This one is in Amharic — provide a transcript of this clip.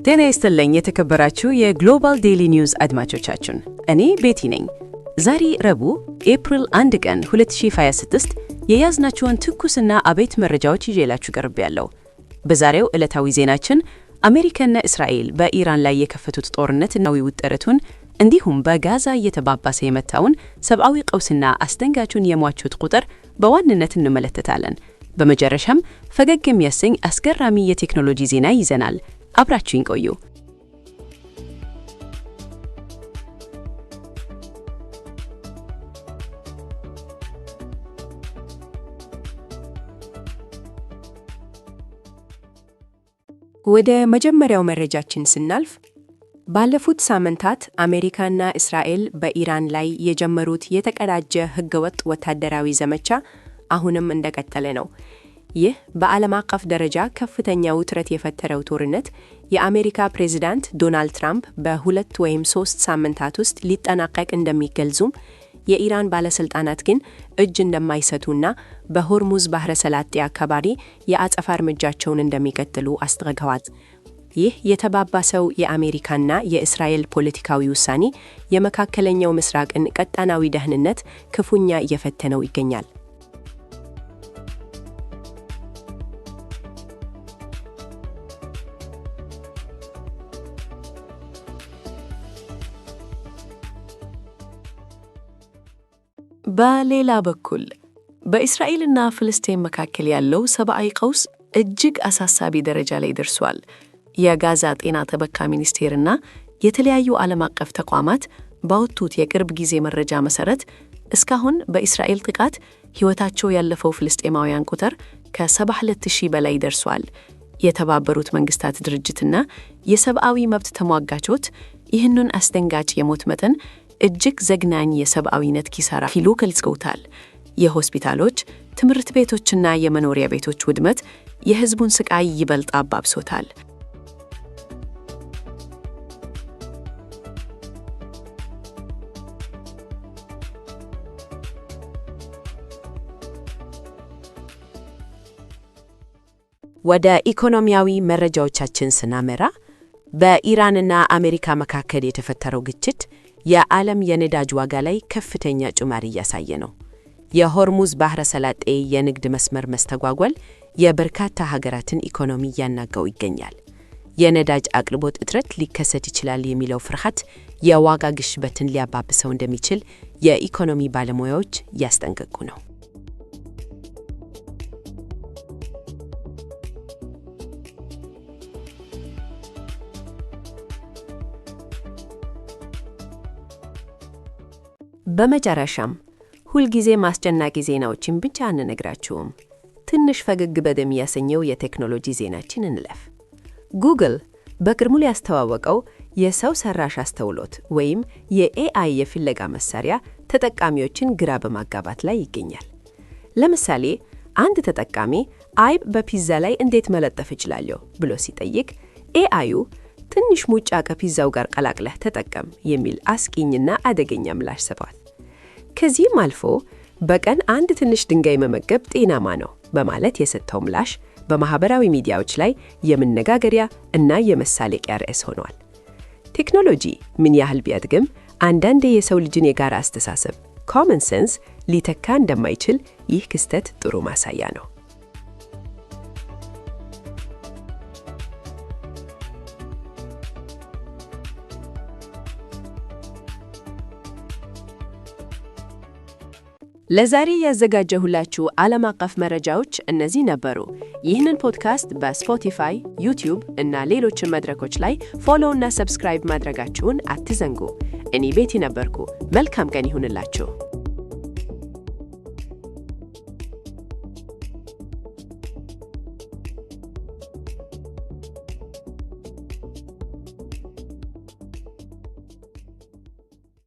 ጤና ይስጥልኝ የተከበራችሁ የ Global Daily News አድማጮቻችን፣ እኔ ቤቲ ነኝ። ዛሬ ረቡዕ ኤፕሪል 1 ቀን 2026 የያዝናቸውን ትኩስና አበይት መረጃዎች ይዤላችሁ ቀርቤያለሁ። በዛሬው ዕለታዊ ዜናችን አሜሪካና እስራኤል በኢራን ላይ የከፈቱት ጦርነት እና ውጥረቱን፣ እንዲሁም በጋዛ እየተባባሰ የመጣውን ሰብአዊ ቀውስና አስደንጋጩን የሟቾች ቁጥር በዋናነት እንመለከታለን። በመጨረሻም ፈገግ የሚያሰኝ አስገራሚ የቴክኖሎጂ ዜና ይዘናል። አብራችሁን ቆዩ። ወደ መጀመሪያው መረጃችን ስናልፍ፣ ባለፉት ሳምንታት አሜሪካና እስራኤል በኢራን ላይ የጀመሩት የተቀናጀ ህገወጥ ወታደራዊ ዘመቻ አሁንም እንደቀጠለ ነው። ይህ በዓለም አቀፍ ደረጃ ከፍተኛ ውጥረት የፈጠረው ጦርነት የአሜሪካ ፕሬዝዳንት ዶናልድ ትራምፕ በ2 ወይም 3 ሳምንታት ውስጥ ሊጠናቀቅ እንደሚገልጹም፣ የኢራን ባለሥልጣናት ግን እጅ እንደማይሰጡና በሆርሙዝ ባሕረ ሰላጤ አካባቢ የአጸፋ እርምጃቸውን እንደሚቀጥሉ አስጠንቅቀዋል። ይህ የተባባሰው የአሜሪካና የእስራኤል ፖለቲካዊ ውሳኔ የመካከለኛው ምስራቅን ቀጣናዊ ደህንነት ክፉኛ እየፈተነው ይገኛል። በሌላ በኩል በእስራኤልና ፍልስጤም መካከል ያለው ሰብአዊ ቀውስ እጅግ አሳሳቢ ደረጃ ላይ ደርሷል። የጋዛ ጤና ጥበቃ ሚኒስቴርና የተለያዩ ዓለም አቀፍ ተቋማት ባወጡት የቅርብ ጊዜ መረጃ መሠረት እስካሁን በእስራኤል ጥቃት ሕይወታቸው ያለፈው ፍልስጤማውያን ቁጥር ከ72,000 በላይ ደርሷል። የተባበሩት መንግስታት ድርጅትና የሰብአዊ መብት ተሟጋቾች ይህንን አስደንጋጭ የሞት መጠን እጅግ ዘግናኝ የሰብአዊነት ኪሳራ ሲሉ ገልጸውታል። የሆስፒታሎች፣ ትምህርት ቤቶችና የመኖሪያ ቤቶች ውድመት የሕዝቡን ስቃይ ይበልጥ አባብሶታል። ወደ ኢኮኖሚያዊ መረጃዎቻችን ስናመራ፣ በኢራንና አሜሪካ መካከል የተፈጠረው ግጭት የዓለም የነዳጅ ዋጋ ላይ ከፍተኛ ጭማሪ እያሳየ ነው። የሆርሙዝ ባሕረ ሰላጤ የንግድ መስመር መስተጓጎል የበርካታ ሀገራትን ኢኮኖሚ እያናጋው ይገኛል። የነዳጅ አቅርቦት እጥረት ሊከሰት ይችላል የሚለው ፍርሃት የዋጋ ግሽበትን ሊያባብሰው እንደሚችል የኢኮኖሚ ባለሙያዎች እያስጠነቀቁ ነው። በመጨረሻም ሁልጊዜ አስጨናቂ ዜናዎችን ብቻ አንነግራችሁም። ትንሽ ፈገግ ወደሚያሰኘው የቴክኖሎጂ ዜናችን እንለፍ። ጉግል በቅርቡ ያስተዋወቀው የሰው ሰራሽ አስተውሎት ወይም የ AI የፍለጋ መሳሪያ ተጠቃሚዎችን ግራ በማጋባት ላይ ይገኛል። ለምሳሌ አንድ ተጠቃሚ "አይብ በፒዛ ላይ እንዴት መለጠፍ እችላለሁ?" ብሎ ሲጠይቅ AI ዩ "ትንሽ ሙጫ ከፒዛው ጋር ቀላቅለህ ተጠቀም" የሚል አስቂኝና አደገኛ ምላሽ ሰጥቷል። ከዚህም አልፎ "በቀን አንድ ትንሽ ድንጋይ መመገብ ጤናማ ነው" በማለት የሰጠው ምላሽ በማህበራዊ ሚዲያዎች ላይ የመነጋገሪያ እና የመሳለቂያ ርዕስ ሆኗል። ቴክኖሎጂ ምን ያህል ቢያድግም አንዳንዴ የሰው ልጅን የጋራ አስተሳሰብ common sense ሊተካ እንደማይችል ይህ ክስተት ጥሩ ማሳያ ነው። ለዛሬ ያዘጋጀሁላችሁ ዓለም አቀፍ መረጃዎች እነዚህ ነበሩ። ይህንን ፖድካስት በ Spotify፣ YouTube እና ሌሎችም መድረኮች ላይ follow እና subscribe ማድረጋችሁን አትዘንጉ። እኔ ቤቲ ነበርኩ። መልካም ቀን ይሁንላችሁ።